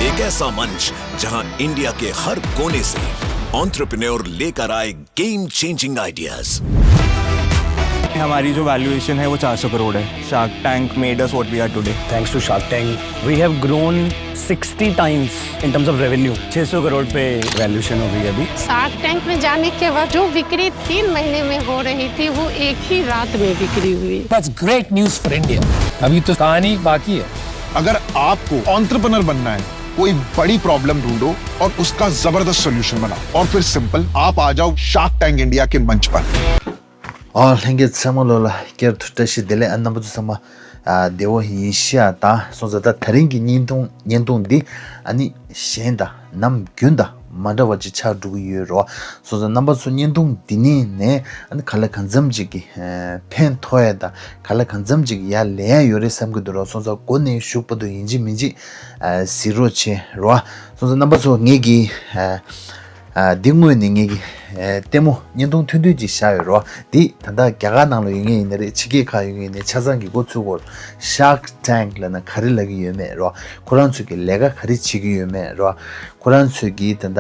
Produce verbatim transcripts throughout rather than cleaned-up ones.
एक ऐसा मंच जहां इंडिया के हर कोने से एंटरप्रेन्योर लेकर आए गेम चेंजिंग आइडियाज। हमारी जो वैल्यूएशन है वो चार सौ करोड़ है। Shark Tank made us what we are today. Thanks to Shark Tank, we have grown sixty times in terms of revenue. छह सौ करोड़ पे वैल्यूएशन हो गई अभी। शार्क टैंक में जाने के बाद जो बिक्री तीन महीने में हो रही थी, वो एक ही रात में बिक्री हुई। That's great news for India. अभी तो कहानी बाकी है। अगर आपको एंटरप्रेन्योर बनना है, कोई बड़ी प्रॉब्लम ढूंढो और उसका जबरदस्त सॉल्यूशन बनाओ, और फिर सिंपल, आप आ जाओ शार्क टैंक इंडिया के मंच पर। ཨོ་ལྷན་རྒྱས་ཚང་མ་ལོ་ལ་བསྐྱར་དུ་བཀྲ་ཤིས་བདེ་ལེགས། ཨ་རྣམ་པ་ཚོ་ཚང་མ་ཨ་བདེ་བོ་ཡིན་ཤག་ད་སོང་ཙང་ད་དེ་རིང་གི་བརྙན་ཐུང་བརྙན་ཐུང་འདི་ཨ་ནི་གཞན་དང་ནམ་རྒྱུན་དང་མ་འདྲ་བ་ཅིག་ཆགས་འགྲོ་གི་ཡོད་རོ། སོང་ཙང་རྣམ་པ་ཚོ་བརྙན་ཐུང་འདི་ནས་ནས་ཨ་ནི་ག་ལ་གང་འཚམ་ཅིག་གི་ཨ་ཕན་ཐོགས་ཡ་དང་ག་ལ་གང་འཚམ་ཅིག་ཡར་ལེན་ཡ་ཡོད་རེད་བསམ་གི་འདུག་རོ། སོང་ཙང་འགོ་ནས་གཞུག་བར་དུ་ཡིན་གཅིག་མིན་གཅིག་ཨ་གཟིགས་རོགས་བྱེད་རོ། སོང་ཙང་རྣམ་པ་ཚོ་ངེད་ཀྱི་ཨ། ཨ་འདི་དངོས་ནས་ངེད་ཀྱི་ཨ་ལྟད་མོ་བརྙན་ཐུང་ཐུང་ཐུང་ཅིག་བཞག་ཡོད་རོ། འདི་ད་ལྟ་རྒྱ་གར་ནང་ལ་ཡོད་མཁན་ཡིན་ན་རེད། ཕྱི་རྒྱལ་ཁག་ཡོད་མཁན་ཡིན་ན་ཆ་ཚང་གི་མགོ་ཚོས་གོ། Shark Tank ལབ་ན་ག་རེ་ལབ་ཀྱི་ཡོད་མེད་རོ། ཁོ་རང་ཚོས་ཀྱི་ལས་ཀ་ག་རེ་བྱེད་ཀྱི་ཡོད་མེད་རོ། ཁོ་རང་ཚོས་ཀྱི་ད་ལྟ་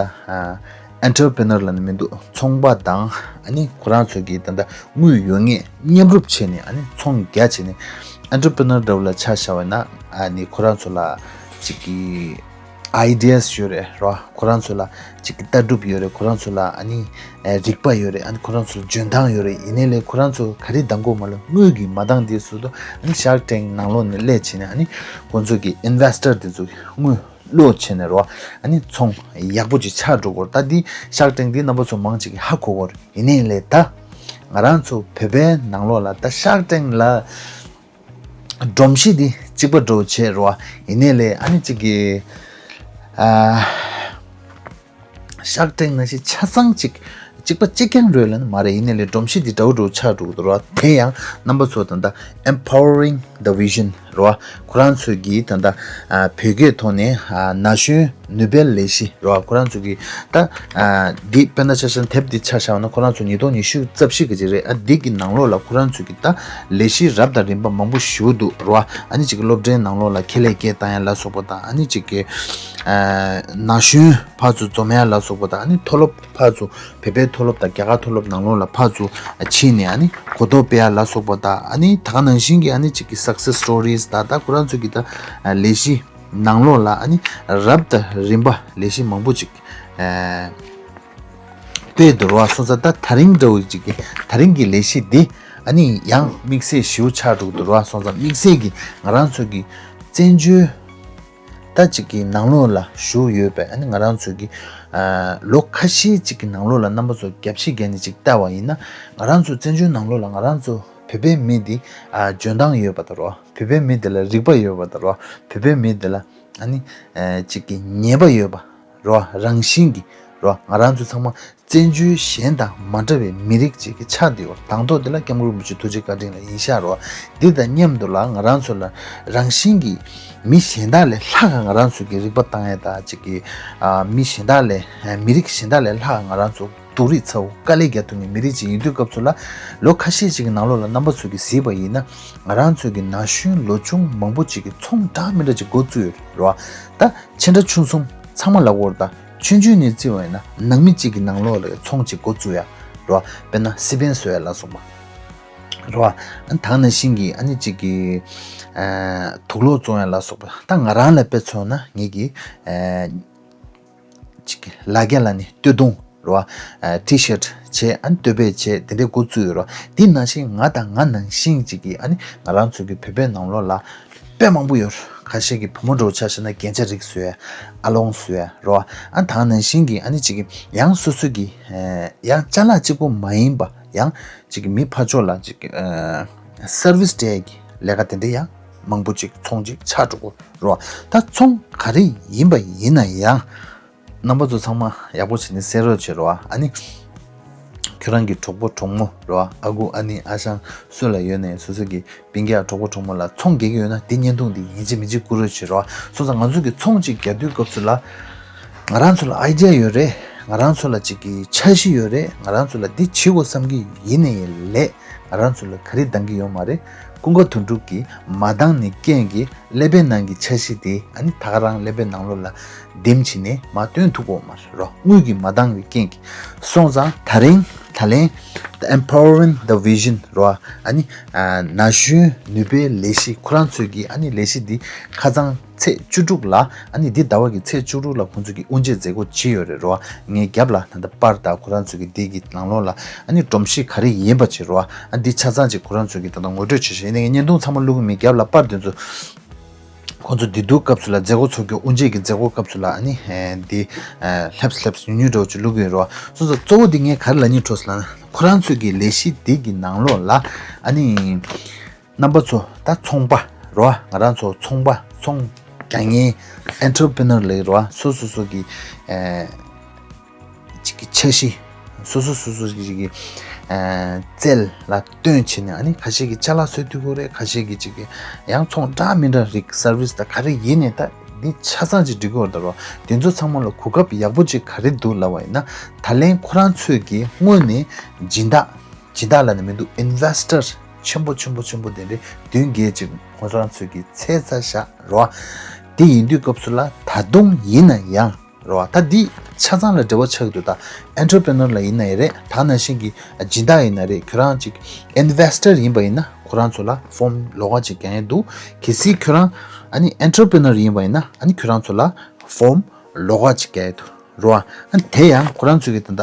ཨ་entrepreneur ལབ་ན་མི་འདུག་ཚོང་པ་དང་ཨ་ནི་ཁོ་རང་ཚོས་ཀྱི་ད་ལྟ་དངུལ་ཡོད་མཁན་མཉམ་རུབ་བྱས་ནས་ཨ་ནི་ཚོང་རྒྱག་བྱས་ནས་entrepreneur འདྲ་བོ་ལ་ཆ་བཞག་པ་ན་ཨ་ནི་ཁོ་རང་ཚོ་ལ་ཅིག་གི་ideas ཡོད་རེད་རོ། ཁོ་རང་ཚོ་ལ་ཅིག་གི་ལྟ་གྲུབ་ཡོད་རེད། ཁོ་རང་ཚོ་ལ་ཨ་ནི་ཨེ་རིག་པ་ཡོད་རེད། ཨ་ནི་ཁོ་རང་ཚོ་ལ་འཇོན་ཐང་ཡོད་རེད། ཡིན་ནའི་ལས་ཁོ་རང་ཚོ་ག་རེ་འདང་དགོས་མ་ལ་དངུལ་གྱིས་མ་འདང་དུས་སུ་དུ་ཨ་ནི་Shark Tank ནང་ལོགས་ནས་སླེབས་བྱས་ནས་ཨ་ནི་ཁོ་ཚོ་གི་investor དེ་ཚོ་གི་དངུལ་བླུགས་བྱས་ནས་རོ། ཨ་ནི་ཚོང་ཡག་པོ་ཅིག་ཆགས་འགྲོ་གོ། ད་འདི་Shark Tank འདི་རྣམ་པ་ཚོ་མང་ཅིག་གིས་ཧ་གོ་གོ་རེད། ཡིན་ནའི་ལས་ད་ང་རང་ཚོ་བོད་པའི་ནང་ལོགས་ལ་ད་Shark Tank ལ་སྒྲོམ་གཞི་འདི་གཅིག་པ་འདྲ་བོ་བྱས་རོ། ཡིན་ནའི་ལས་ཨ་ནི་གཅིག་གི་ཨ་Shark Tank ནང་བཞིན་ཆ་ཚང་གཅིག་གཅིག་པ་གཅིག་རྐྱང་རེད་ལབ་ན་མ་རེད། ཡིན་ནའི་ལས་སྒྲོམ་གཞི་འདི་འདྲ་བོ་འདྲ་བོ་ཆགས་འགྲོ་གི་འདུག་རོ། དེ་ཡང་རྣམ་པ་ཚོ་ད་ལྟ་Empowering the Vision རོ། ཁོ་རང་ཚོས་ཀྱིས་ད་ལྟ་ཨ་བོད་སྐད་ཐོག་ནས་ཨ་ན་གཞོན་ནུས་པའི་ལས་གཞི་རོ། ཁོ་རང་ཚོས་ཀྱིས་ད་ཨ་འདི་དཔེར་ན་ཆ་བཞག་ན་དེབ་འདི་ཆ་བཞག་ན་ཁོ་རང་ཚོ་ཉིས་སྟོང་ཉི་ཤུ་རྩ་བཞི་གི་ཅིག་རེད། ཨ་འདི་གི་ནང་ལོགས་ལ་ཁོ་རང་ཚོས་ཀྱིས་ད་ལས་གཞི་རབ་དང་རིམ་པ་མང་པོ་ཞུ་འདུག་རོ། ཨ་ནི་ཅིག་གི་སློབ་གྲྭའི་ནང་ལོགས་ལ་ཁེ་ལས་སྐྱེལ་བཏང་ཡ་ལ་སོགས་པ་དང་ཨ་ནི་ཅིག་གི་ཨ་ན་གཞོན་ཕར་ཚུར་འཛོམས་ཡ་ལ་སོགས་པ་དང་ཨ་ནི་མཐོ་སློབ་ཕར་ཚུར་བོད་པའི་མཐོ་སློབ་དང་རྒྱ་གར་མཐོ་སློབ་ནང་ལོགས་ལ་ཕར་ཚུར་ཕྱིན་ནས་ཨ་ནི་གོ་རྟོགས་སྤེལ་ཡ་ལ་སོགས་པ་དང་ཨ་ནི་ད་ག་ནང་བཞིན་གྱི་ཨ་ནི་གཅིག་གི་success stories ད་ད་ཁོ་རང་ཚོ་གི་ད་ལས་གཞི་ནང་ལོགས་ལ་ཨ་ནི་རབ་དང་རིམ་པ་ལས་གཞི་མང་པོ་ཅིག་སྤེལ་འདུག་ར། སོང་ཙང་ད་ད་རིང་འདྲ་བོ་ཅིག་གི་ད་རིང་གི་ལས་གཞི་འདི་ཨ་ནི་ཡང་དམིགས་བསལ་ཞེ་པོ་ཆགས་འགྲོ་གི་འདུག་ར། སོང་ཙང་དམིགས་བསལ་གྱི་ང་རང་ཚོ་གི་བཙན་བྱོལ་ད་ཅིག་གི་ནང་ལོགས་ལ་བཞུགས་ཡོད་པའི་ཨ་ནི་ང་རང་ཚོ་གི་ཨ་ལོ་ཁ་ཤས་ཅིག་གི་ནང་ལོགས་ལ་རྣམ་པ་ཚོ་རྒྱབ་ཤིག་བརྒྱབ་ནས་ཅིག་བལྟ་བ་ཡིན་ན་ང་རང་ཚོ་བཙན་བྱོལ་ནང་ལོགས་ལ་ང་རང་ཚོ་བོད་པའི་མི་འདི་ཨ་འཇོན་ཐང་ཡོད་པ་དང་རོ། བོད་པའི་མི་འདི་ལ་རིག་པ་ཡོད་པ་དང་རོ། བོད་པའི་མི་འདི་ལ་ཨ་ནི་ཨ་ཅིག་གི་ཉེས་པ་ཡོད་པ་རོ། རང་བཞིན་གྱི་རོ། ང་རང་ཚོ་ཚང་མ་བཙན་བྱོལ་གཞན་དང་མ་འདྲ་བའི་མི་རིགས་ཅིག་གི་ཆགས་བསྡད་ཡོད། དང་ཐོག་དེ་ལ་སྐྱབས་མགོན་རིན་པོ་ཆེ་ཐུགས་རྗེ་བཀའ་དྲིན་ལ་ཡིན་ཤག་རོ། འདི་དང་མཉམ་དུ་ལ་ང་རང་ཚོ་ལ་རང་བཞིན་གྱིས་མི་གཞན་དག་ལས་ལྷག་ག་ང་རང་ཚོ་གི་རིག་པ་བཏང་ཡ་ད་ཅིག་གི་ཨ་མི་གཞན་དག་ལས་མི་རིགས་གཞན་དག་ལས་ལྷག་ག་ང་རང་ཚོ་སྡུག་རུས་ཚ་བོ་དཀའ་ལས་རྒྱག་ཐུབ་མཁན་མི་རིགས་ཅིག་ཡིན་དུས་སྐབས་སུ་ལ་ལོ་ཁ་ཤས་ཅིག་གི་ནང་ལོགས་ལ་རྣམ་པ་ཚོ་གིས་གཟིགས་པ་ཡིན་ན་ང་རང་ཚོ་གི་ན་གཞོན་ལོ་ཆུང་མང་པོ་ཅིག་གིས་ཚོང་འདྲ་མི་འདྲ་ཅིག་འགོ་བཙུགས་ཡོད་རེད་བ། ད་ཆེ་འདྲ་ཆུང་གསུམ་ཚང་མ་ལབ་དགོས་རེད། ད་ཆུང་ཆུང་ནས་བརྩིས་པ་ཡིན་ན་ནང་མི་གཅིག་གི་ནང་ལོགས་ལ་ཚོང་གཅིག་འགོ་བཙུགས་ཡ་རེད་བ། དཔེར་ན་སི་པན་བཟོ་ཡ་ལ་སོགས་པ་རེད་བ། ཨ་ནི་ད་ག་ནང་བཞིན་གྱི་ཨ་ནི་གཅིག་གི་ཨ་དུག་ལོག་བཙོང་ཡ་ལ་སོགས་པ། ད་ང་རང་ལ་དཔེ་མཚོན་ན་ངེད་ཀྱི་ཨ་ཅིག་ལ་རྒྱ་ལ་ནི་སྟོད་ཐུང་རོ། ཨ་ཊི་ཤར་ཊི་བྱས་ཨ་ནི་སྟོད་ཕད་བྱས་དེ་འདྲའི་འགོ་བཙུགས་ཡོད་རོ། དེ་ནང་བཞིན་ང་དང་ང་ནང་བཞིན་ཅིག་གིས་ཨ་ནི་ང་རང་ཚོ་གི་བོད་པའི་ནང་ལོགས་ལ་དཔེ་མང་པོ་ཡོད། ཁ་ཤས་ཀྱི་བུ་མོ་འདྲ་བོ་ཆ་བཞག་ན་རྒྱན་ཆ་རིགས་བཟོས་ཨ་ལོང་བཟོས་རོ། ཨ་ད་ནང་བཞིན་གྱིས་ཨ་ནི་ཅིག་གིས་ཡང་སོ་སོ་གི་ཨ་ཡང་ཅ་ལག་གཅིག་པོ་མ་ཡིན་པ་ཡང་ཅིག་གིས་མི་ཕར་ཕྱོགས་ལ་ཅིག་གིས་ཨ་སར་ཝི་སི་སྤྲད་ཀྱི་ལས་ཀ་དེ་འདྲ་ཡང་མང་པོ་ཅིག་ཚོང་ཅིག་ཆགས་འགྲོ་གི་རོ། ད་ཚོང་ག་རེ་ཡིན་པ་ཡིན་ན་ཡང་རྣམ་པ་ཚོ་ཚང་མ་ཡག་པོ་བྱས་ནས་གསན་རོགས་བྱེད་རོགས། ཨ་ནི་ཁྱོད་རང་གི་གྲོགས་པོ་གྲོགས་མོ་རོ། ཨ་ཁུ་ཨ་ནེ་ཨ་ཞང་སུ་ལ་ཡོད་ནའི་སོ་སོ་གི་སྤུན་ཀྱག་གྲོགས་པོ་གྲོགས་མོ་ལ་ཚོང་རྒྱག་གི་ཡོད་ན་དེ་བརྙན་ཐུང་འདི་ཡིན་གཅིག་མིན་གཅིག་བསྐུར་རོགས་བྱེད་རོགས། སོང་ཙང་ང་ཚོ་གི་ཚོང་ཅིག་རྒྱག་དུས་སྐབས་སུ་ལ་ང་རང་ཚོ་ལ་ཨའི་ཌི་ཡ་ཡོད་རེད། ང་རང་ཚོ་ལ་ཅིག་གི་འཆར་གཞི་ཡོད་རེད། ང་རང་ཚོ་ལ་འདི་བྱེད་དགོས་བསམ་གི་ཡིན་ནའི་ལས་ང་རང་ཚོ་ལ་ག་རེ་འདང་གི་ཡོད་མ་རེད། ཀུན་དགའ་དོན་གྲུབ་ཀྱིས་མ་འདང་ནི་རྐྱེན་གྱིས་ཀླད་པའི་ནང་གི་འཆར་གཞི་དེ་ཨ་ནི་ད་ག་རང་ཀླད་པའི་ནང་ལོགས་ལ་འདེམས་བྱས་ནས་མར་བཏོན་ཐུབ་ཀྱི་ཡོད་མ་རེད་རོ། དངུལ་གྱིས་མ་འདང་བའི་རྐྱེན་གྱིས། སོང་ཙང་ད་རིང་ད་ལན་The Empowering the Vision རོ། ཨ་ནི་ན་གཞོན་ནུས་པའི་ལས་གཞི། ཁོ་རང་ཚོས་ཀྱི་ཨ་ནི་ལས་གཞི་འདི་ཁ་སང་ཚེས་བཅུ་དྲུག་ལ་ཨ་ནི་འདི་ཟླ་བ་གི་ཚེས་བཅུ་དྲུག་ལ་ཁོང་ཚོས་ཀྱི་དབུ་འབྱེད་མཛད་སྒོ་བྱས་ཡོད་རེད་རོ། ངའི་རྒྱབ་ལ་ད་ལྟ་པར་དང་ཁོ་རང་ཚོས་ཀྱི་འདི་གི་ནང་ལོགས་ལ་ཨ་ནི་སྒྲོམ་གཞི་ག་རེ་ཡིན་པ་བྱས་རོ། ཨ་འདི་ཆ་ཚང་ཅིག་ཁོ་རང་ཚོས་ཀྱི་ད་ལྟ་ངོ་སྤྲོད་བྱེད་བཞིན་ཡིན་ནས་བརྙན་ཐུང་ཚང་མ་བླུག་གི་མེད། རྒྱབ་ལ་པར་དེ་ཚོ་ཁོང་ཚོ་བདེ་སྡུག་སྐབས་སུ་ལ་མཛད་སྒོ་ཚོགས་རྒྱུ་དབུ་འབྱེད་ཀྱི་མཛད་སྒོ་སྐབས་སུ་ལ་ཨ་ནི་འདི་ལྷེབས་ལྷེབས་ཉུང་ཉུང་འདྲ་བོ་ཅིག་བླུག་གི་ཡོད་རོ། སོ་སོ་གཙོ་བོ་འདི་ངས་ག་རེ་ལབ་སྙིང་བྲོ་སོང་ལབ་ན། ཁོ་རང་ཚོས་ཀྱི་ལས་གཞི་འདི་གི་ནང་ལོགས་ལ་ཨ་ནི་རྣམ་པ་ཚོ་ད་ཚོང་པ་རོ། ང་རང་ཚོ་ཚོང་པ་ཚོང་རྒྱག་མཁན་ཨེན་ཊར་པི་ནར་ལབ་རོ། སོ་སོ་སོ་གི་ཨེ་ཅིག་གི་འཆར་གཞི། སོ་སོ་སོ་སོ་ཅིག་གི་ཨེ་རྩལ་ལ་བཏོན་བྱས་ནས་ཨ་ནི་ཁ་ཤས་ཀྱི་ཅ་ལག་བཟོ་སྡོད་ཀྱི་ཡོད་རེད། ཁ་ཤས་ཀྱི་ཅིག་གི་ཡང་ཚོང་འདྲ་མི་འདྲ་རིགས་སར་བིས་དང་ག་རེ་ཡིན་ནའི་ད་འདི་ཆ་ཚང་ཅིག་སྒྲིག་གི་ཡོད་རེད་ད་རོ། དེ་ཚོ་ཚང་མ་ལ་གོ་སྐབས་ཡག་པོ་ཅིག་ག་རེ་འདུག་ལབ་པ་ཡིན་ན། ད་ལན་ཁོ་རང་ཚོས་ཀྱི་སྔོན་ནས་སྦྱིན་བདག་སྦྱིན་བདག་ལབ་ནས་མི་འདུག་ཨིན་ཝེ་སི་ཊར་ཆེན་པོ་ཆེན་པོ་ཆེན་པོ་དེ་འདྲའི་བདུན་བརྒྱད་ཅིག་ཁོ་རང་ཚོས་ཀྱི་ཚད་ཚ་བཞག་རོ། དེ་ཡིན་དུས་སྐབས་སུ་ལ་ད་དུང་ཡིན་ན་ཡང་རོ། ད་འདི་ཆ་ཚང་ལ་འབྲེལ་བ་ཆགས་ཀྱི་འདུག་ད་ཨེན་ཊར་པི་ནར་ལ་ཡིན་ན་ཡང་རེད། ད་ནང་བཞིན་གྱི་སྦྱིན་བདག་ཡིན་ན་རེད། ཁྱོད་རང་ཅིག་ཨིན་ཝེ་སི་ཊར་ཡིན་པ་ཡིན་ན་ཁོ་རང་ཚོ་ལ་ཕོམ་ལོགས་ཀ་ཅིག་རྒྱག་ཡས་འདུག་གལ་སྲིད་ཁྱོད་རང་ཨ་ནི་ཨེན་ཊར་པི་ནར་ཡིན་པ་ཡིན་ན་ཨ་ནི་ཁྱོད་རང་ཚོ་ལ་ཕོམ་ལོགས་ཀ་ཅིག་རྒྱག་ཡས་འདུག་རོ། ཨ་ནི་དེ་ཡང་ཁོ་རང་ཚོས་ཀྱི་ད་ལྟ་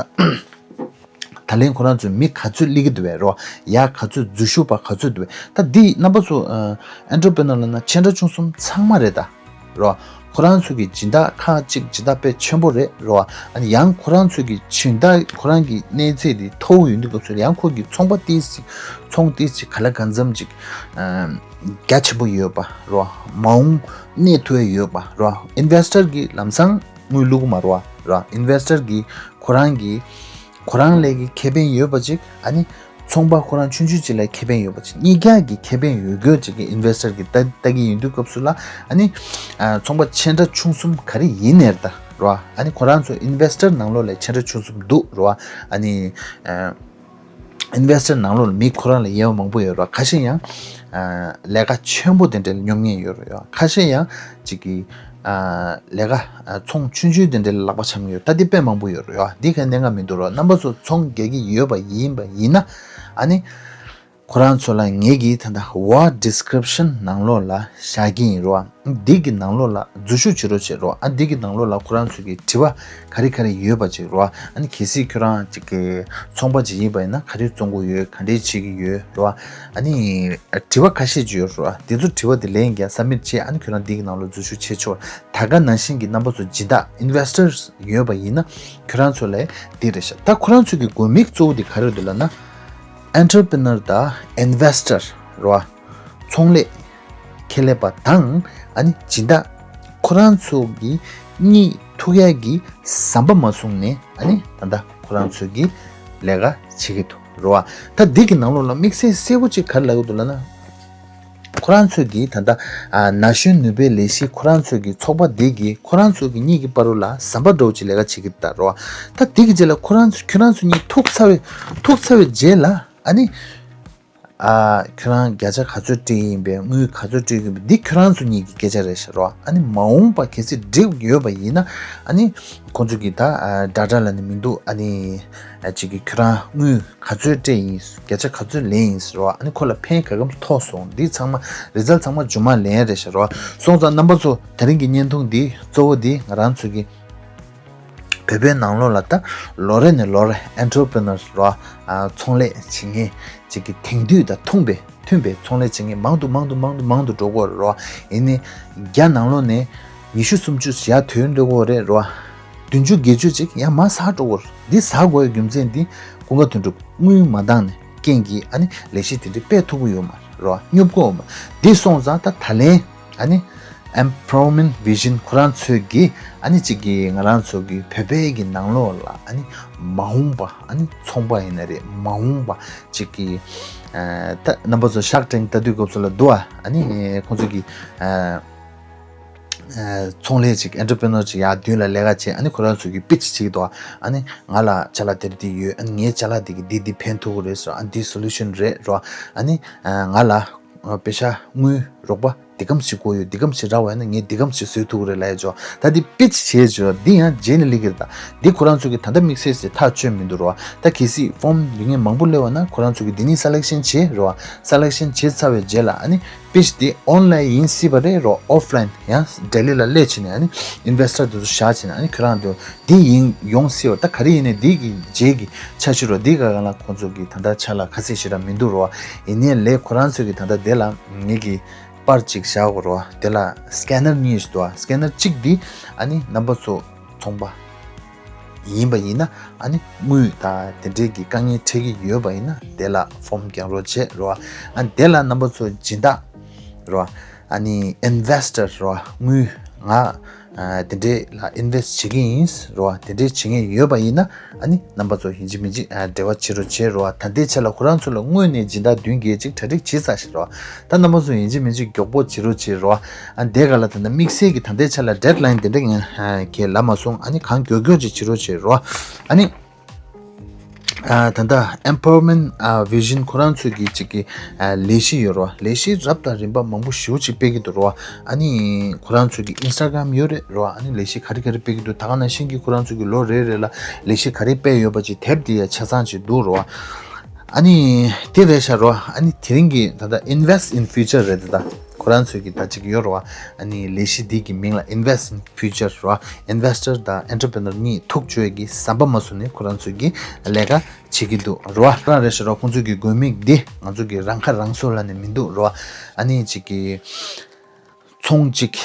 ད་ལན་ཁོ་རང་ཚོས་མི་ག་ཚོད་སླེབས་ཀྱི་འདུག་པས་རོ། ཡ་ག་ཚོད། འཛུལ་ཞུགས་པ་ག་ཚོད་འདུག་པས། ད་འདི་རྣམ་པ་ཚོ་ཨེན་ཊར་པི་ནར་ལབ་ན་ཆེ་འབྲིང་ཆུང་གསུམ་ཚང་མ་རེད་ད་རོ། ཁོ་རང་ཚོ་གི་སྦྱིན་བདག་ཁག་ཅིག་སྦྱིན་བདག་དཔེ་ཆེན་པོ་རེད་རོ། ཨ་ནི་ཡང་ཁོ་རང་ཚོ་གི་སྦྱིན་བདག་ཁོ་རང་གི་གནས་ཚད་དེ་མཐོ་བོ་ཡོང་དུས་སྐབས་སུ་ཡང་ཁོ་གི་ཚོང་པ་ཏིས་ཅིག་ཚོང་ཏིས་ཅིག་ག་ལ་གང་འཚམ་ཅིག་ཨ་རྒྱ་ཆེན་པོ་ཡོད་པ་རོ། མ་འོངས་གནས་ཐུབ་ཡ་ཡོད་པ་རོ། ཨིན་ཝེ་སི་ཊར་གི་ལམ་སང་དངུལ་བླུག་མ་རོ། རོ། ཨིན་ཝེ་སི་ཊར་གི་ཁོ་རང་གི་ཁོ་རང་ལ་གི་ཁེ་ཕན་ཡོད་པ་ཅིག་ཨ་ནི་ཚོང་པ་ཁོ་རང་ཆུང་ཆུང་ཅིག་ལ་ཁེ་ཕན་ཡོད་པ་ཅིག་གཉིས་ཀ་གི་ཁེ་ཕན་ཡོད་རྒྱུ་ཅིག་གི་ཨིན་ཝེ་སི་ཊར་གི་ལྟ་ལྟ་གི་ཡིན་དུས་སྐབས་སུ་ལ་ཨ་ནི་ཨ་ཚོང་པ་ཆེ་འབྲིང་ཆུང་གསུམ་ག་རེ་ཡིན་ནའི་རེད་ད་རོ། ཨ་ནི་ཁོ་རང་ཚོ་ཨིན་ཝེ་སི་ཊར་ནང་ལོགས་ལ་ཆེ་འབྲིང་ཆུང་གསུམ་འདུག་རོ། ཨ་ནི་ཨ་ཨིན་ཝེ་སི་ཊར་ནང་ལོགས་ལ་མི་ཁོ་རང་ལ་དབྱེ་བ་མང་པོ་ཡོད་རོ། ཁ་ཤས་ཡང་ཨ་ལས་ཀ་ཆེན་པོ་དེ་འདྲ་ལ་སྙོབ་མཁན་ཡོད་རོ། ཡོད། ཁ་ཤས་ཡང་ཅིག་གི་ཨ་ལས་ཀ་ཨ་ཚོང་ཆུང་ཆུང་དེ་འདྲ་ལ་ལག་པ་འཆང་གི་ཡོད། ད་འདི་དཔེ་མང་པོ་ཡོད་རེད་ཡ། འདི་ག་གནད་འགག་མི་འདུག་རོ། རྣམ་པ་ཚོ་ཚོང་རྒྱག་གི་ཡོད་པ་ཡིན་པ་ཡིན་ན་ཨ་ནི་ཁོ་རང་ཚོ་ལ་ངེད་ཀྱིས་ད་ལྟ་ཝ་ཌི་སི་ཀི་རིབ་ཤན་ནང་ལོགས་ལ་བཞག་གི་ཡིན་རོ། འདི་གི་ནང་ལོགས་ལ་འཛུལ་ཞུགས་བྱེད་རོགས་བྱེད་རོ། ཨ་འདི་གི་ནང་ལོགས་ལ་ཁོ་རང་ཚོ་གི་དྲི་བ་ག་རེ་ག་རེ་ཡོད་པ་ཅིག་རོ། ཨ་ནི་གལ་སྲིད་ཁྱོད་རང་ཅིག་གི་ཚོང་པ་ཅིག་ཡིན་པ་ཡིན་ན་ག་རེ་བཙོང་གི་ཡོད། ག་འདྲས་བྱེད་ཀྱི་ཡོད་རོ། ཨ་ནི་དྲི་བ་ཁ་ཤས་ཅིག་ཡོད་རེད་བ། དེ་ཚོ་དྲི་བ་དེ་ལན་རྒྱག་སབ་མིཊ་བྱས། ཨ་ནི་ཁྱོད་རང་འདི་གི་ནང་ལ་འཛུལ་ཞུགས་བྱེད་ཆོག་ད་ག་ནང་བཞིན་གྱི་རྣམ་པ་ཚོ་སྦྱིན་བདག་ཨིན་ཝེ་སི་ཊར་ཡོད་པ་ཡིན་ན་ཁྱོད་རང་ཚོ་ལ་འདི་རེད་ཤག་ད་ཁོ་རང་ཚོ་གི་དགོས་དམིགས་གཙོ་བོ་དེ་ག་རེ་རེད་འདུག་ལབ་ན། ཨེན་ཊར་པི་ནར་དང་ཨིན་ཝེ་སི་ཊར་རེད་བ། ཚོང་ལས་ཁེ་ལས་པ་དང་ཨ་ནི་སྦྱིན་བདག་ཁོ་རང་ཚོ་གི་གཉིད་ཐུག་ཡག་གི་ཟམ་པ་མ་བཟུང་ནས་ཨ་ནི་ད་ལྟ་ཁོ་རང་ཚོ་གི་ལས་ཀ་བྱེད་ཀྱི་འདུག་རེད་བ། ད་འདི་གི་ནང་ལོགས་ལ་དམིགས་བསལ་གསལ་པོ་ཅིག་ག་རེ་ལབ་ཀྱི་འདུག་ལབ་ན། ཁོ་རང་ཚོས་ཀྱིས་ད་ལྟ་ཨ་ན་གཞོན་ནུས་པའི་ལས་གཞི་ཁོ་རང་ཚོས་ཀྱི་ཚོགས་པ་འདི་གིས་ཁོ་རང་ཚོ་གི་གཉིས་ཀྱི་བར་དུ་ལ་ཟམ་པ་འདྲ་བོ་ཅིག་ལས་ཀ་བྱེད་ཀྱི་ད་རོ། ད་འདི་གི་རྗེས་ལ་ཁོ་རང་ཚོ་ཁྱོད་རང་ཚོ་གཉིས་ཐུག་ཚར་བའི་ཐུག་ཚར་བའི་རྗེས་ལ་ཨ་ནི་ཨ་ཁྱོད་རང་བརྒྱ་ཆ་ག་ཚོད་སྤྲད་ཡིན་པས། དངུལ་ག་ཚོད་སྤྲད་ཡིན་པས། འདི་ཁྱོད་རང་ཚོ་གཉིས་ཀྱི་སྐད་ཆ་རེད་ཤག་རོ། ཨ་ནི་མ་འོངས་པ་གལ་སྲིད་འགྲིག་ཡོད་པ་ཡིན་ན་ཨ་ནི་ཁོང་ཚོ་གིས་ད་ཨ་ཌ་ཊ་ལབ་ནི་མི་འདུག་ཨ་ནི་ཨ་ཅིག་གིས་ཁྱོད་རང་དངུལ་ག་ཚོད་སྤྲད་ཡིན། བརྒྱ་ཆ་ག་ཚོད་ལེན་ཡིན་ཟེར་བ། ཨ་ནི་ཁོ་ལ་ཕན་ག་གམ་ཐོགས་སོང་། འདི་ཚང་མ་རི་ཛལ་ཚང་མ་རྗེས་མ་ལེན་རེད་ཤག་རོ། སོང་ཙང་རྣམ་པ་ཚོ་དེ་རིང་གི་བརྙན་ཐུང་འདི་གཙོ་བོ་འདི་ང་རང་ཚོ་གི་བོད་པའི་ནང་ལོགས་ལ་ད་ལོ་རེ་ནས་ལོ་རེ་ཨེན་ཊར་པི་ནར་རོ། ཨ་ཚོང་ལས་བྱེད་མཁན་ཅིག་གི་དེང་དུས་དང་མཐུན་པའི་མཐུན་པའི་ཚོང་ལས་བྱེད་མཁན་མང་དུ་མང་དུ་མང་དུ་མང་དུ་འགྲོ་གི་ཡོད་རེད་རོ། ཡིན་ནའི་རྒྱ་ནང་ལོགས་ནས་ཉི་ཤུ་སུམ་ཅུ་ཡར་ཐོན་འགྲོ་གི་ཡོད་རེད་རོ། བདུན་ཅུ་བརྒྱད་ཅུ་ཅིག་ཡང་མར་ཟག་འགྲོ་གི་ཡོད་རེད། འདི་ཟག་དགོས་ཡའི་རྒྱུ་མཚན་འདི་ཀུན་དགའ་དོན་གྲུབ་དངུལ་མ་འདང་ནས་རྐྱེན་གྱིས་ཨ་ནི་ལས་གཞི་དེ་འདྲ་སྤེལ་ཐུབ་ཀྱི་ཡོད་མ་རེད་རོ། སྙོབ་ཀྱི་ཡོད་མ་རེད། འདི་སོང་ཙང་ད་ད་ལན་ཨ་ནི་Empowering Vision ཁོ་རང་ཚོས་ཀྱིས་ཨ་ནི་གཅིག་གིས་ང་རང་ཚོ་གི་བོད་པའི་གི་ནང་ལོགས་ལ་ཨ་ནི་མ་འོངས་པ་ཨ་ནི་ཚོང་པ་ཡིན་ན་རེད། མ་འོངས་པ་གཅིག་གིས་ཨ་ད་རྣམ་པ་ཚོ་ཤརཀ་ཊེང་ལྟ་དུས་སྐབས་སུ་ལ་འདུག་ཨ། ཨ་ནི་ཁོང་ཚོ་གི་ཨ་ཨ་ཚོང་ལས་ཅིག་ཨེན་ཊར་པི་ནར་ཅིག་ཡར་མདུན་ལ་ལས་ཀ་བྱེད། ཨ་ནི་ཁོ་རང་ཚོ་གི་པིཆ་བྱེད་ཀྱི་འདུག་ཨ། ཨ་ནི་ང་ལ་ཅ་ལག་དེ་འདྲ་དེ་ཡོད། ཨ་ནི་ངའི་ཅ་ལག་དེ་གི་འདི་འདི་ཕན་ཐོགས་ཀྱི་རེད་ཟེར། ཨ་འདི་སོ་ལུ་ཤན་རེད་ཟེར། ཨ་ནི་ཨ་ང་ལ་ པེ་ཤ་དངུལ་རོགས་པ་འདི་གམ་ཞིག་དགོས་ཡོད། འདི་གམ་ཞིག་རག་པ་ཡིན་ན་ངས་འདི་གམ་ཞིག་བཟོས་ཐུབ་ཀྱི་རེད་ལབ་ཡ་ཅོ། ད་འདི་པི་ཆི་བྱས་ཅོ། འདི་ཡང་རྗེས་ནས་ལི་ཀིར་ད། འདི་ཁོ་རང་ཚོ་གི་ད་ལྟ་དམིགས་བསལ་ཞིག་ཐག་ཆོད་མི་འདུག་རོ། ད་གལ་སྲིད་ཕོམ་ཡོད་ངེས་མང་པོ་སླེབས་པ་ན་ཁོ་རང་ཚོ་གི་འདི་ནི་སེ་ལེག་ཤན་བྱེད་རོ། སེ་ལེག་ཤན་བྱེད་ཚར་བའི་རྗེས་ལ་ཨ་ནི་པི་ཆི་འདི་ཨོན་ལ་ཡིན་སྲིད་པ་རེད་རོ། ཨོཕ་ལ་ཡིན་ཡང་ལྡི་ལི་ལ་སླེབས་བྱས་ནས་ཨ་ནི་ཨིན་ཝེ་སི་ཊར་འདི་ཚོ་བཞག་བྱས་ནས་ཨ་ནི་ཁྱོད་རང་ཚོ་འདི་ཡིན་ཡོང་སྲིད་པ། ད་ག་རེ་ཡིན་ནའི་འདི་གི་རྗེས་ཀྱི་འཆར་གཞི་རོ། འདི་ག་ག་ལ་ཁོང་ཚོ་གི་ད་ལྟ་ཆ་ལ་ཁ་གསལ་ཞེ་དྲག་མི་འདུག་རོ། ཡིན་ནའི་ལས་ཁོ་རང་ཚོ་གི་ད་ལྟ་དེ་ལ་ངེད་ཀྱི་པར་གཅིག་བཞག་དགོས་རོ། དེ་ལ་སི་ཀེ་ནར་གཉིས་ཤིག་འདུག་ཨ། སི་ཀེ་ནར་གཅིག་འདི་ཨ་ནི་རྣམ་པ་ཚོ་ཚོང་པ་ཡིན་པ་ཡིན་ན་ཨ་ནི་དངུལ་དང་དེ་འདྲའི་གི་དཀའ་ངལ་འཕྲད་ཀྱི་ཡོད་པ་ཡིན་ན་དེ་ལ་ཕོམ་རྒྱག་རོགས་བྱེད་རོ། ཨ་ནི་དེ་ལ་རྣམ་པ་ཚོ་སྦྱིན་བདག་རོ། ཨ་ནི་ཨིན་ཝེ་སི་ཊར་རོ། དངུལ་ང་ཨ་དེ་འདྲའི་ལ་ཨིན་ཝེ་སི་ཊི་བྱེད་ཀྱི་ཡིན་རོ། དེ་འདྲའི་བྱེད་མཁན་ཡོད་པ་ཡིན་ན་ཨ་ནི་རྣམ་པ་ཚོ་ཡིན་གཅིག་མིན་གཅིག་ཨ་འབྲེལ་བ་བྱེད་རོགས་བྱེད་རོ། ད་ལྟའི་ཆ་ལ་ཁོ་རང་ཚོ་ལ་དངོས་གནས་སྦྱིན་བདག་བདུན་བརྒྱད་ཅིག་གྲ་སྒྲིག་བྱེད་ཚར་ཤག་རོ། ད་རྣམ་པ་ཚོ་ཡིན་གཅིག་མིན་གཅིག་མགྱོགས་པོ་བྱེད་རོགས་བྱེད་རོ། ཨ་དེ་ག་ལ་ད་ལྟ་དམིགས་བསལ་གྱི་ད་ལྟའི་ཆ་ལ་ཌེཌ་ལ་ཡིན་དེ་འདྲ་ངས་ཨ་ཁས་ལབ་མ་སོང་། ཨ་ནི་གང་མགྱོགས་མགྱོགས་ཅིག་བྱེད་རོགས་བྱེད་རོ། ཨ་ནི་ཨ་ད་ལྟ་ཨེམ་པ་ཝར་མེན་ཊི་ཨ་བི་ཞན་ཁོ་རང་ཚོའི་གི་ཅིག་གི་ཨ་ལས་གཞི་ཡོད་རོ། ལས་གཞི་རབ་དང་རིམ་པ་མང་པོ་ཞེ་པོ་ཅིག་སྤེལ་གྱི་འདུག་རོ། ཨ་ནི་ཁོ་རང་ཚོའི་གི་ཨིན་སི་ཊ་གྷ་རམ་ཡོད་རེད་རོ། ཨ་ནི་ལས་གཞི་ག་རེ་ག་རེ་སྤེལ་གྱི་འདུག་ད་ག་ནང་བཞིན་གྱི་ཁོ་རང་ཚོའི་གི་ལོ་རེ་རེ་ལ་ལས་གཞི་ག་རེ་སྤེལ་ཡོད་པ་ཅིག་དེབ་དེ་ཡ་ཆ་ཚང་ཅིག་འདུག་རོ། ཨ་ནི་དེ་རེད་ཤག་རོ། ཨ་ནི་དེ་རིང་གི་ད་ལྟ་Invest in Future རེད། ད་ལྟ་ཁོ་རང་ཚོའི་གི་ད་ཅིག་ཡོད་རོ། ཨ་ནི་ལས་གཞི་འདི་གི་མིང་ལ་Invest in Future རོ། ཨིན་ཝེ་སི་ཊར་དང་ཨེན་ཊར་པི་རི་ནར་གཉིས་ཐུག་བཅུག་གི་ཟམ་པ་མ་ཟུར་ནས་ཁོ་རང་ཚོའི་གི་ལས་ཀ་བྱེད་ཀྱི་འདུག་རོ། རང་རེད་ཤག་རོ། ཁོང་ཚོའི་གི་དགོས་དམིགས་འདི་ང་ཚོ་གི་རང་ཁ་རང་གསོ་ལབ་ནས་མི་འདུག་རོ། ཨ་ནི་ཅིག་གི་ཚོང་ཅིག་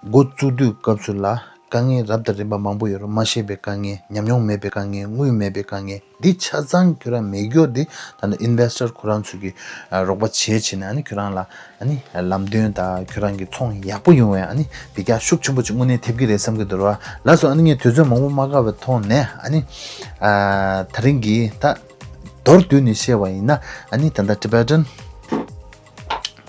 འགོ་བཙུགས་དུས་སྐབས་སུ་ལ་དཀའ་ངལ་རབ་དང་རིམ་པ་མང་པོ་ཡོད་རེད། མ་ཤེས་པའི་དཀའ་ངལ། ཉམས་མྱོང་མེད་པའི་དཀའ་ངལ། དངུལ་མེད་པའི་དཀའ་ངལ། འདི་ཆ་ཚང་ཁྱོད་རང་མེད་རྒྱུ་འདི་ད་ནི་ཨིན་ཝེ་སི་ཊར་ཁོ་རང་ཚོས་ཀྱི་ཨ་རོགས་པ་བྱེད་བྱེད་ནས་ཨ་ནི་ཁྱོད་རང་ལ་ཨ་ནི་ལམ་སྟོན་དང་ཁྱོད་རང་གི་ཚོང་ཡག་པོ་ཡོང་བའི་ཨ་ནི་འདི་རྒྱ་ཤུགས་ཆེན་པོ་ཅིག་དངོས་གནས་ཐེབས་ཀྱི་རེད་བསམ་གྱི་འདུག་ར། ལགས་སོ། ཨ་ནི་ངས་དུས་ཚོད་མང་པོ་མ་བཀག་པའི་ཐོག་ནས་ཨ་ནི་ཨ་ད་རིང་གི་ད་མདོར་བསྡུས་ནས་བཤད་པ་ཡིན་ན་ཨ་ནི་ད་ལྟ་Tibetan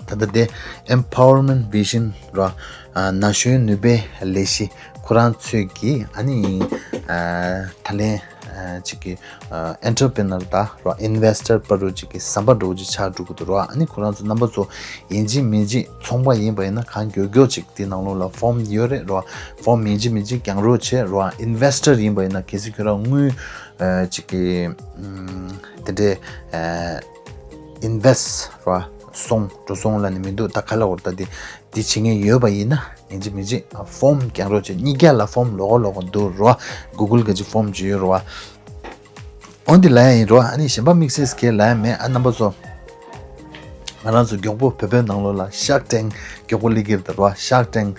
ད་ལྟ་དེ་Empowerment Vision ར། ཨ་ན་གཞོན་ནུས་པའི་ལས་གཞི་ཁོ་རང་ཚོས་ཀྱི་ཨ་ནི་ཨ་ད་ལན་ཨ་ཅིག་གི་ཨ་ཨེན་ཊར་པི་རི་ནར་དང་ར་ཨིན་ཝེ་སི་ཊར་བར་དུ་ཅིག་གི་ཟམ་པ་འདྲ་བོ་ཅིག་ཆགས་འགྲོ་གི་འདུག་ར། ཨ་ནི་ཁོ་རང་ཚོ་རྣམ་པ་ཚོ་ཡིན་གཅིག་མིན་གཅིག་ཚོང་པ་ཡིན་པ་ཡིན་ན་གང་མགྱོགས་མགྱོགས་ཅིག་དེ་ནང་ལོགས་ལ་ཕོམ་ཡོད་རེད་ར། ཕོམ་ཡིན་གཅིག་མིན་གཅིག་རྒྱག་རོགས་བྱེད་ར། ཨིན་ཝེ་སི་ཊར་ཡིན་པ་ཡིན་ན་གལ་སྲིད་ཁྱོད་རང་དངུལ་ཨ་ཅིག་གི་ཨམ་དེ་འདྲའི་ཨ་ཨིན་ཝེ་སི་ཊི་ར་སོང་འགྲོ་སོང་ལབ་ནི་མི་འདུག་ད་ག་ལ་བར་ད་དེ་དེ་བྱེད་མཁན་ཡོད་པ་ཡིན་ན་ཡིན་གཅིག་མིན་གཅིག་ཕོམ་རྒྱག་རོགས་བྱེད། གཉིས་ཀ་ལ་ཕོམ་ལོག་ལོག་འདུག་ར། གུ་གུལ་ག་ཅིག་ཕོམ་ཅིག་ཡོད་ར། འོན་ཏེ་ལབ་ཡ་ཡིན་ར། ཨ་ནི་གཞན་པ་དམིགས་བསལ་གྱི་ལབ་ཡ་མེད། ཨ་རྣམ་པ་ཚོ་ང་རང་ཚོ་མགྱོགས་པོ་བོད་པའི་ནང་ལོགས་ལ་ཤརཀ་ཊེང་མགྱོགས་པོ་སླེབས་ཀྱི་རེད་ད་ར། ཤརཀ་ཊེང་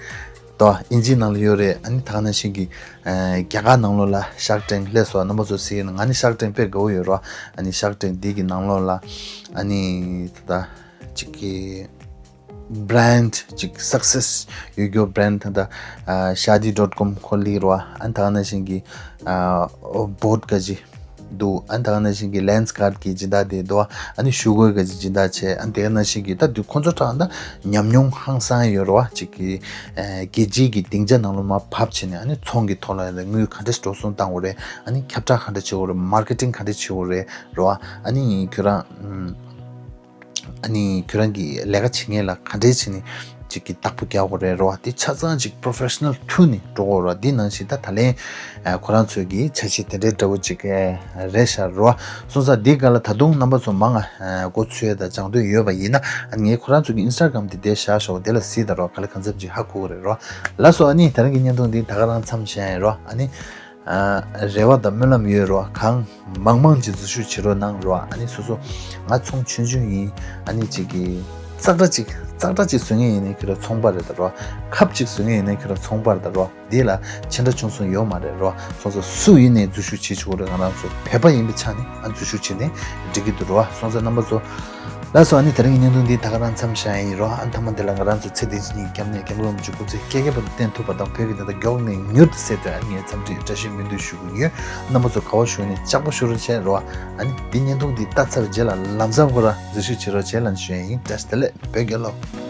དོ་ཨིན་ཇིའི་ནང་ལ་ཡོད་རེད། ཨ་ནི་ད་ག་ནང་བཞིན་གྱི་ཨ་རྒྱ་གར་ནང་ལོགས་ལ་ཤརཀ་ཊེང་སླེབས་སོང་། རྣམ་པ་ཚོ་གཟིགས་ཡིན་ན་ང་ནི་ཤརཀ་ཊེང་དཔེ་དགའ་བོ་ཡོད་ར། ཨ་ནི་ཤརཀ་ཊེང་འདི་གི་ནང་ལོགས་ལ་ཨ་ནི་ད་ཅིག་གི་བྷི་རེན་ཌི་ཅིག་སག་སེ་སི་ཡོད་རྒྱུ་བྷི་རེན་ཌི་ད་ལྟ་ཨ་ཤ་དི་ཌོཊ་ཀོམ་ཁོ་སླེབས་ར། ཨ་ནི་ད་ག་ནང་བཞིན་གྱི་ཨ་བོཊ་ག་ཅིག་འདུག་ཨ་ནི་ད་ག་ནང་བཞིན་གྱི་ལེན་སི་ཀར་ཌི་གི་སྦྱིན་བདག་དེ་འདུག་ཨ་ནི་ཤུ་གར་ག་ཅིག་སྦྱིན་བདག་བྱས། ཨ་ནི་དེ་ག་ནང་བཞིན་གྱི་ད་དུས་ཁོ་ཚོ་གྲངས་ད་ཉམས་མྱོང་ཧང་སང་ཡོད་ར་བ། ཅིག་གི་ཨ་རྒྱལ་སྤྱིའི་གི་སྡིངས་ཆ་ནང་ལ་མར་བབས་བྱས་ནས་ཨ་ནི་ཚོང་གི་ཐོག་ལ་དངུལ་ག་འདྲས་འགྲོ་སོང་བཏང་དགོས་རེད། ཨ་ནི་ཁྱབ་བསྒྲགས་ག་འདྲས་བྱེད་དགོས་རེད། མར་ཀེ་ཊིང་ག་འདྲས་བྱེད་དགོས་རེད་ར་བ། ཨ་ནི་ཁྱོད་རང་ཨམ། ཨ་ནི་ཁྱོད་རང་གི་ལས་ཀ་བྱེད་མཁན་ལ་ག་འདྲས་བྱས་ནས་ཅིག་གི་བདག་པོ་རྒྱག་དགོས་རེད་རོ། དེ་ཆ་ཚང་ཅིག་པོ་རོ་ཕེ་ཤི་ནལ་ཐོག་ནས་འགྲོ་དགོས་རོ། དེ་ནང་བཞིན་ད་ད་ལན་ཨ་ཁོ་རང་ཚོའི་གི་འཆར་གཞི་དེ་འདྲའི་འདྲ་བོ་ཅིག་ཨ་རེད་ཤག་རོ། སོང་ཙང་འདི་ག་ལ་ད་དུང་རྣམ་པ་ཚོ་མང་ང་ཨ་མགོ་ཚོས་དང་སྦྱང་འདོད་ཡོད་པ་ཡིན་ན་ཨ་ངས་ཁོ་རང་ཚོ་གི་ཨིན་སི་ཊ་གྷ་རམ་དེ་དེ་བཞག་ཤོག་དེ་ལ་གཟིགས་དང་རོ། ག་ལེ་གང་འཚམ་ཅིག་ཧ་གོ་གི་རེད་རོ། ལགས་སོ། ཨ་ནི་དེ་རིང་གི་བརྙན་ཐུང་འདི་ད་ག་རང་མཚམས་བཞག་ཡིན་རོ། ཨ་ནི། ཨ་རེ་བ་དང་སྨོན་ལམ་ཡོད་རོ། གང་མང་མང་ཅིག་འཛུལ་ཞུགས་བྱེད་རོགས་གནང་རོ། ཨ་ནི་སོ་སོ་ང་ཚོང་ཆུང་ཆུང་ཡིན། ཨ་ནི་ཅིག་གི་ཙག་སྒྲ་ཅིག་ཙག་སྒྲ་ཅིག་བཟོ་མཁན་ཡིན་ནའི་ཁྱོད་རང་ཚོང་པ་རེད་ད་རོ། ཁབ་ཅིག་བཟོ་མཁན་ཡིན་ནའི་ཁྱོད་རང་ཚོང་པ་རེད་ད་རོ། འདི་ལ་ཆེ་འདྲ་ཆུང་གསུམ་ཡོད་མ་རེད་རོ། སོང་ཙང་སུ་ཡིན་ནའི་འཛུལ་ཞུགས་བྱེད་ཆོག་རེད། ང་རང་ཚོ་བོད་པ་ཡིན་པའི་ཆ་ནས་ཨ་འཛུལ་ཞུགས་བྱེད་ནའི་འགྲིག་གི་འདུག་རོ། སོང་ཙང་རྣམ་པ་ཚོ། ལགས་སོ། ཨ་ནི་དེ་རིང་གི་བརྙན་ཐུང་འདི་ད་ག་རང་མཚམས་བཞག་ཡིན་རོ། ཨ་ནི་མཐའ་མ་འདི་ལ་ང་རང་ཚོ་ཚེ་འདི་ཕྱི་གཉིས་ཀྱི་སྐྱབས་གནས་སྐྱབས་མགོན་རིན་པོ་ཆེ་སྐུ་ཚེ་བསྐལ་བརྒྱ་བར་དུ་བརྟན་ཐུབ་པ་དང་བོད་ཀྱི་བདེན་མཐའ་མགྱོགས་ནས་མྱུར་དུ་གསལ་ཐུབ་ཨ་ནི་ངས་འཚམས་འདྲི་བཀྲ་ཤིས་སྨོན་འདུན་ཞུ་གི་ཡོད། རྣམ་པ་ཚོ་ག་བ་བཞུགས་ནས་ལྕགས་པོ་ཤོར་བྱས་རོ། ཨ་ནི་འདི་བརྙན་ཐུང་འདི་ལྟ་ཚར་རྗེས་ལ་ལམ་སང་ཁོ་ར་འཛུལ་ཞུགས་བྱེད་རོགས་བྱས་ལབ་ཞུ་ཡ་ཡིན། བཀྲ་ཤིས་བདེ་ལེགས། བོད་རྒྱལ་ལོ།